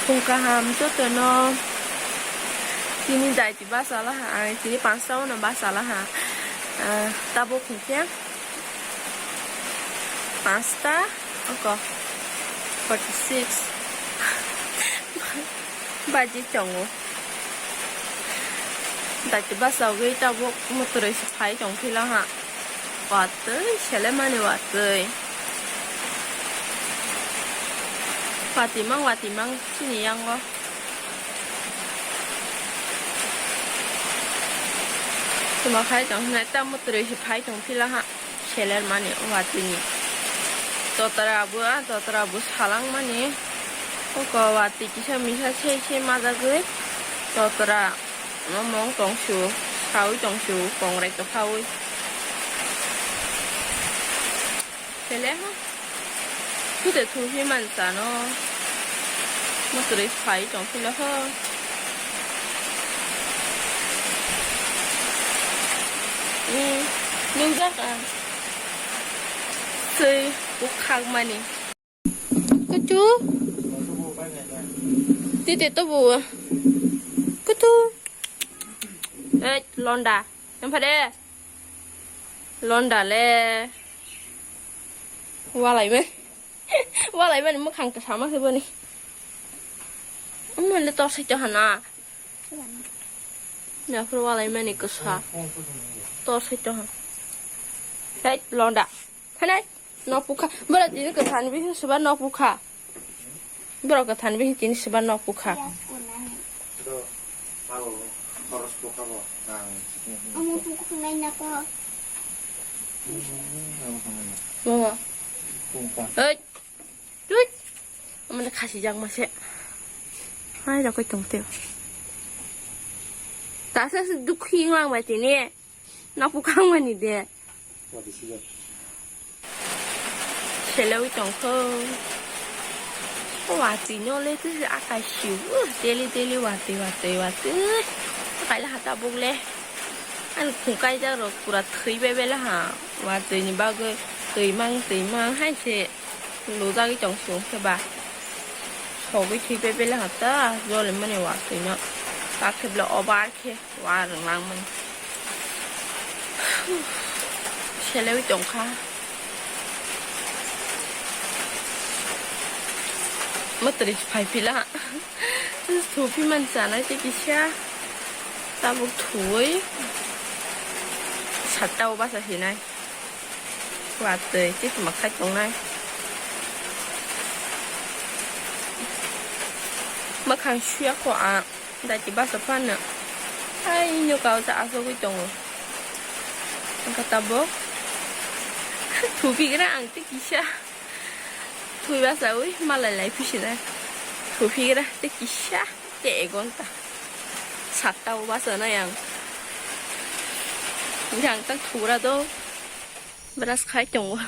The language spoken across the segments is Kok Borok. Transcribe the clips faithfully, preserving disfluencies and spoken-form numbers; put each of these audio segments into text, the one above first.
Kung kaham jotono tini daiti basa laha, ai tini panchta no basa laha. Ah, tabuk hwnkhe panchta oko forty six baji tongo. Daiti basa ugwi tabuk mwtwrwi se phai tong phila ha. Watwi selemani watwi. Watimang, watimang chini yango. Tuma khai tong hwnai ta mwtwrwi se phai tong phila ha. Seler mani watini. Totra bo, ah, totra bo salang mani. Koko wati kisa misa se se majagwi. Totra no mong tong su, sawi tong su, kongrai to phawi. Sele ha. Tute thu hi man sano. Mwtwrwi phai tong phila ho. Hmm, nungjak ang. Swi bukhak mani. Kutu. Tite to bu. Kutu. Eh, londa. Yang pada. Londa le. Walai me. Walai mani mwkhang kwsama khe boni. Umma le tor sai to hana. Naphuru walai mani kwsa. Tor sai to ha. Hei, londa. Hanai. Nok pukha. Bora tini kwthani bihi siba nok pukha. Bora kwthani bihi tini siba nok pukha. Mama. Hei. Tut. Amane khasi jak mase. Hai, rokoi tong teo. Tasa se dukhi nglang bai tini. Napu kang mani de. Selewi tong kho. O watwi no le te akai siu. Daily, daily watwi, watwi, watwi. Akai le hata buk le. Ani khungkai jak rok pura thwi bai bela ha. Watwi ni bagwi twi mang, twi mang hai se. Lujagwi tong sio khe ba. Sogwi thwi bai bela hata, jole mani watwi no. Kakhe bela obar khe wa rwng lang mani. Selewi tong kha. Mwtwrwi phai phila. Thuphi man chanai tei kisa. Tabuk thuwi. Satta o basa hinai. Watwi, tei tuma khai tongnai. Mwkhang suya kho ang, daiti basa phano. Hai, nukao cha asogwi tongo. Angkha tabuk. Thupigra ang tei kisa. Thui basawi, malai lai phisina. Thupigra tei kisa, tei egonta. Satta o basanai ang. Yang tang thugra do. Brush khai tongo.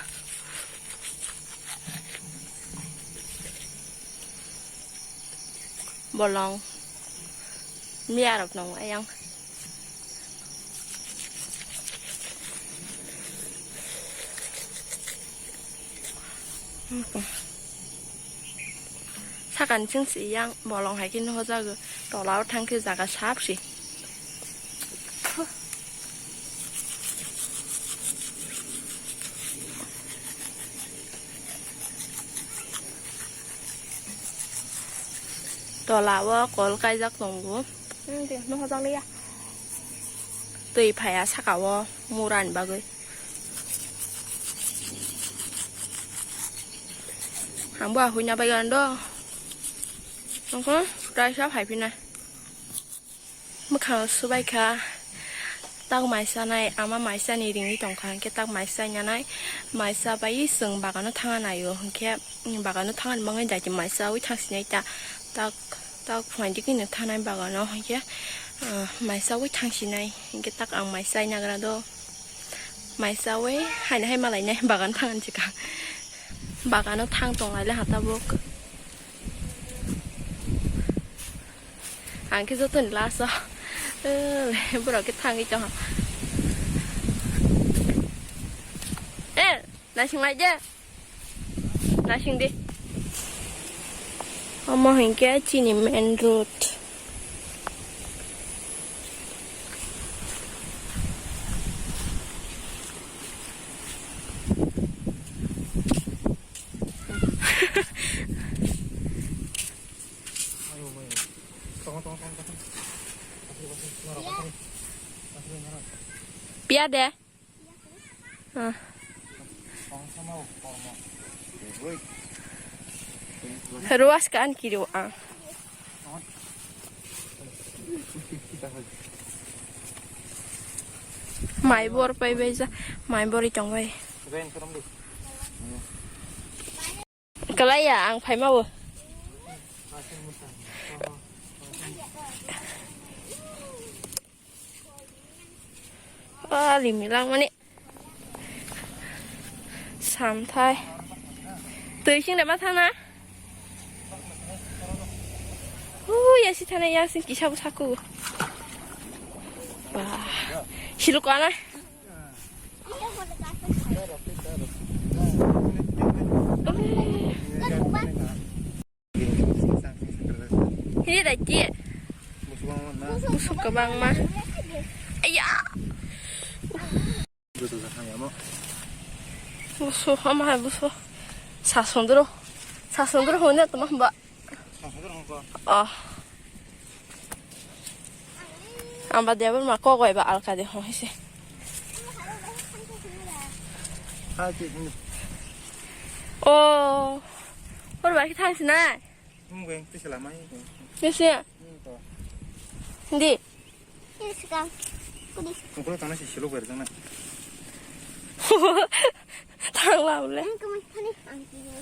Bolong. Miya rok nong ayang. Sakani chwng si yang bolong hai khe nohor jago. Tola o thang khe jaga sap si. Tola o kol kaijak tongo. Hmm, de, nohor jak liya. Twi phaiya saka o mura ni bagwi. Ang bo ahoi na bai gando. Nokho, rai sa phai phina. Mwkhang subai kha, tak mai sanai, ama mai sani ringwi tong kha, hwnkhe tak mai sai nanai, mai sa bai chwng bagano thangna naio, hwnkhe bagano thangna mangwi daiti mai saui thang sinai ta, tak, tak phunaidi khe no thanai bagano, hwnkhe, ah, mai saui thang sinai, hwnkhe tak ang mai sai nagra do, mai saui haino hai malainai bagan thangna chikha, bagano thang tong lai le ha tabuk. Ang khe jotoni last o. Eh, borok khe thangwi tong. Eh, naising lai de. Naising di. Omo hinkhe chini main road. Piya de. Ah. Ruas kan kiri ang. Mai bor pai bai ja, mai bor i tong bai. Kalai ya, ang phai mau. Ah, limi lang mani. Samthai. Tui sing da ma thang na? Uh, ya si thana ya sing kisa bu saku. Wah, siluk ana. Hini dai ti. Busuk kwbangma. Ayya. Busuk, ama hai busuk. Sasondro. Sasondro hone tama hamba. Oh. Amba Debbarma kok bai ba alka de hong hise. Oh. Hor bai thang sinai. Mungkin tu selama ini. Bisi. Hindi. Ini sekarang. Kudis. Mungkin tanah si selok bai tanah. Thang la ule. Ang kamai thani ang kini.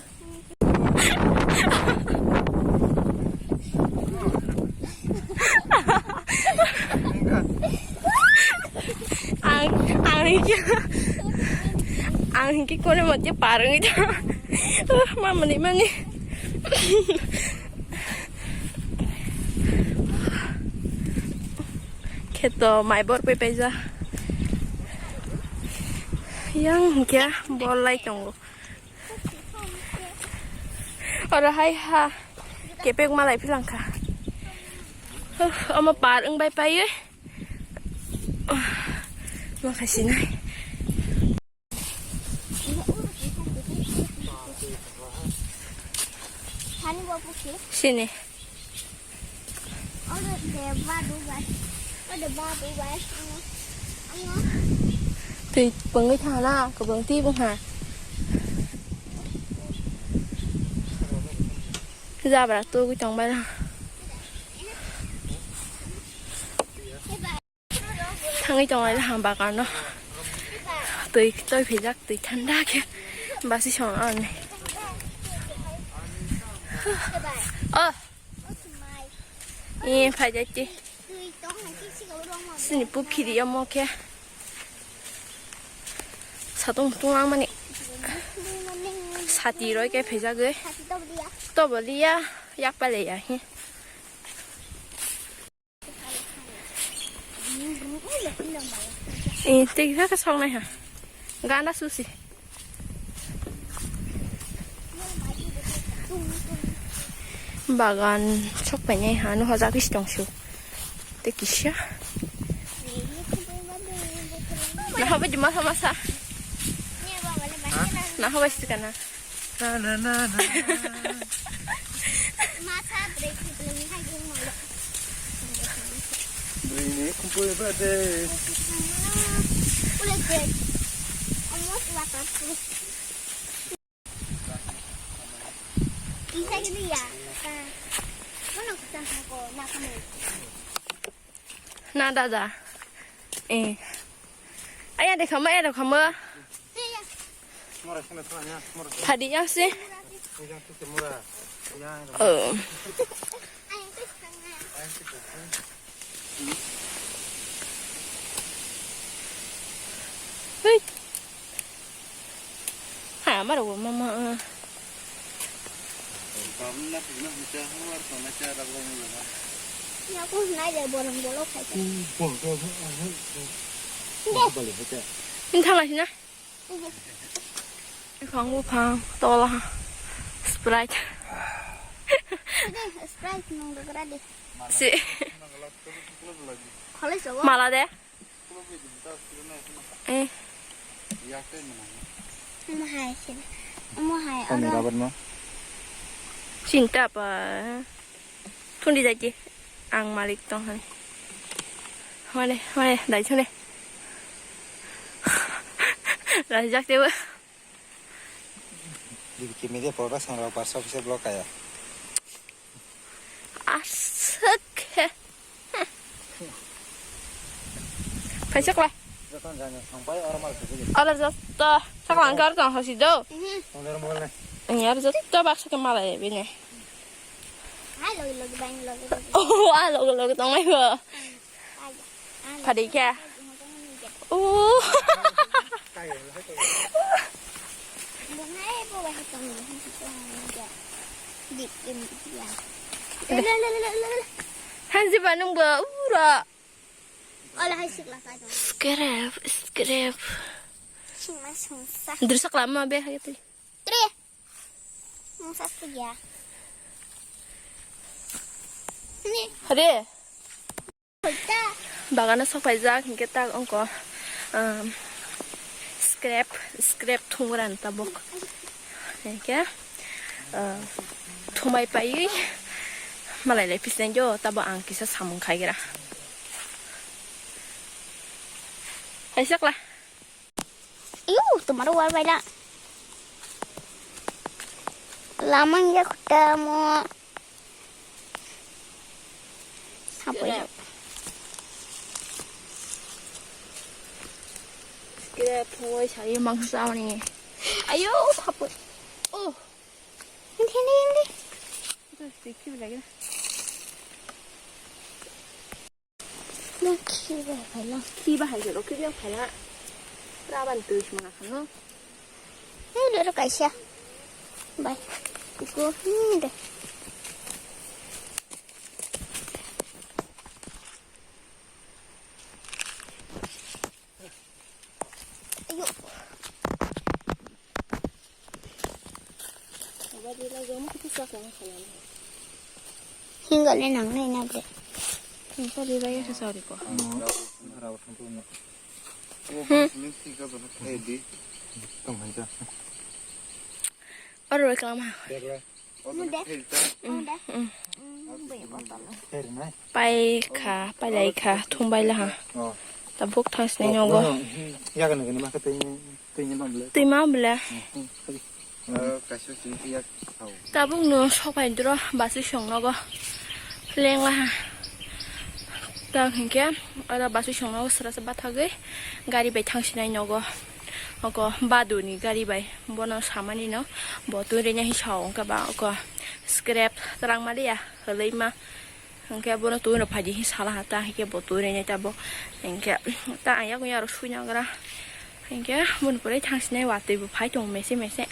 Ang, ang hinkhe, ang hinkhe kone mote parwngwi tong. Mamani mani. Kheto mai bor pai paija. Yang hwnkhe bol lai tongo. Oro hai ha kepek malai philangkha. Huh, omo par wng bai paiwi. Huh, ma khasinai. Sini. Twi pwngwi thangna kwbang twi bwkha. Jabra tugwi tongbai na. Thangwi tongo ang bagano. Twi, twi phijak, twi thanda khe. Basi song ani. Oh. Eh, phaijai ti. Sini pukhiri omo khe. Satung tunglang mani. Sati roi khe phijagwi. Tobo liya, yak pale ya hi. Eh, tei kisa khe soknai ha. Gana susi. Bagan sok painai ha, no hojak isi tong su. Tei kisa. Nahoba juma sama sa. Nahoba isi kana. Na, na, na, na. Masa break ni belum ni hai geng malu. Bini kumpul berarti. Udah deh. Almost waterproof. Bisa gini ya? Mana kita mau nak kamu? Na dada. Eh. Aya de khama, aya de khama. Phadi yang si. Oh. Hui. Ha, maro mama. Aku nai de borong bolok khai. Ini thalah sini. Buphang, buphang, tola, Sprite. Deh, Sprite nung dogra deh. Si. Kholai sawo. Mala de. Eh. Omo hai se. Omo hai. Kami oro. Rabar no. Sinta pa. Thundi jaji. Ang malik tong han. Hone, hone, dai thune. Dai jak te. Bibi K Media Production rok barsa office block kaya. Aswk khe. Phaisok la. Joton jani thangbai oro mal khe. Ala joto saklang kar tong hosi do. Tonglero mole. Ani ar joto baksa khe malai bini. Hai logi logi bang logi logi. Oh, a logi logi tong mai bo. Phadi khe. Uh. Hansi ba nung bo ura. Scrap, scrap. Drusak lama be hai tadi. Hare. Bagano sok paijak hinkhe tak ongko, um, scrap, scrap thungrani tabuk. Hinkhe, uh, thumai paiwi malai lai pisingyo tabuk ang kisa samung khaigra. Hai sakla. Iu, tomorrow war baila. Lamang ya kota mo. Apa ya? Kira poi saya mangsa ni. Ayo, apa? Oh. Hindi, hindi, hindi. Itu sedikit lagi. Nang khi bai phaila. Khi bahai se rw, khi bai phaila. Raban twi sima khano. Hei, lero kaisa. Bai. Iko, hmm, de. Ayo. Hinga le nang nai na bre. Hinga le bai sa sa ri ko. Hmm. Oro bai kalam ha. Muda. Muda. Pai kha, pai lai kha, thum bai la ha. Tabuk thang sini nogo. Twi ma bwle. Tabuk no sok pai dro basi song nogo. Leng la ha. Tang hinkhe oro basi song nogo sra se bathagwi gari bai thang sinai nogo. Oko baduni gari bai bono samani no bo twi rina hi sao wngkha ba oko scrap twrang ma liya hwlwi ma hwnkhe bono twi rok phaidi hi sala ha ta hinkhe bo twi rina tabo hinkhe ta ang yago yaro sui nagra hinkhe boni pore thang sinai watwi bo phai tongo mese mese.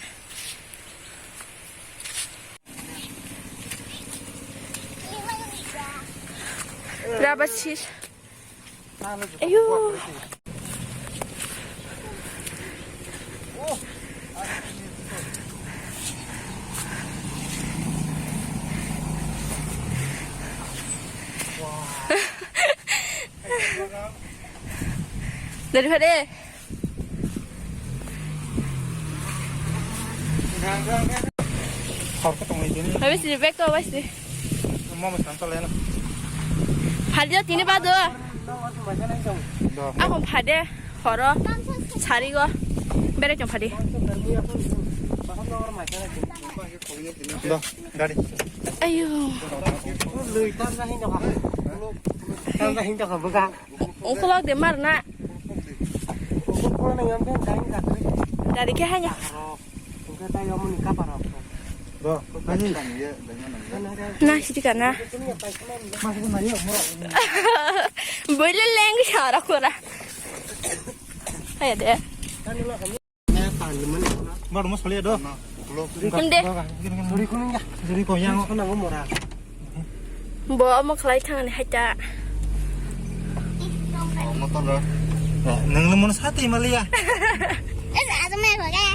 Rubber sheet. Ayo. Dari pada. Hor ko tongwi dini. Habis di bag to, habis di. Mama santo lena. Phadi tini bado. Do. Ako phade horo sarigo bere chong phadi. Do, gari. Ayo. Lui tam na hin doka. Tam na hin doka buka. Ungkulok de mar na. Dari ke hanya. Na sidi kana. Boile leng sara kora. Ayo de. Baru mas kali do. Kunde. Juri ko yang. Bo omo khlai thangni haita. Nang le mon sati maliya. Es ada me hoga.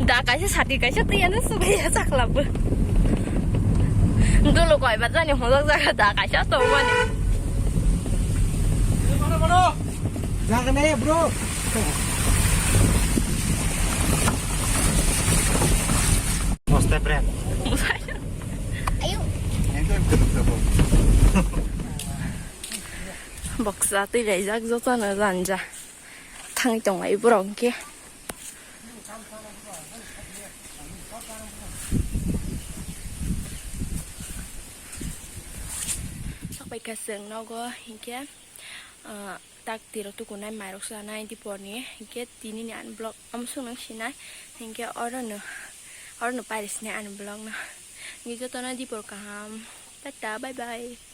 Da kaisa sati kaisa twi ano subai ya sakla bo. Dulu koi bat jani hojak jaga da kaisa tongmani. Jaga ne, bro. Bosta brand. Ayo. Boksa twi laijak jotono janja. Thangwi tonglai borok hwnkhe. Sakbaikha chwng nogo hinkhe, ah, tak tiro tukunai mairok sanai diporni hinkhe tinini ani vlog omo song nang sinai hinkhe orono, orono pairisnai ani vlogno. Hinkhe jotono dipor kaham. Tata, bye bye.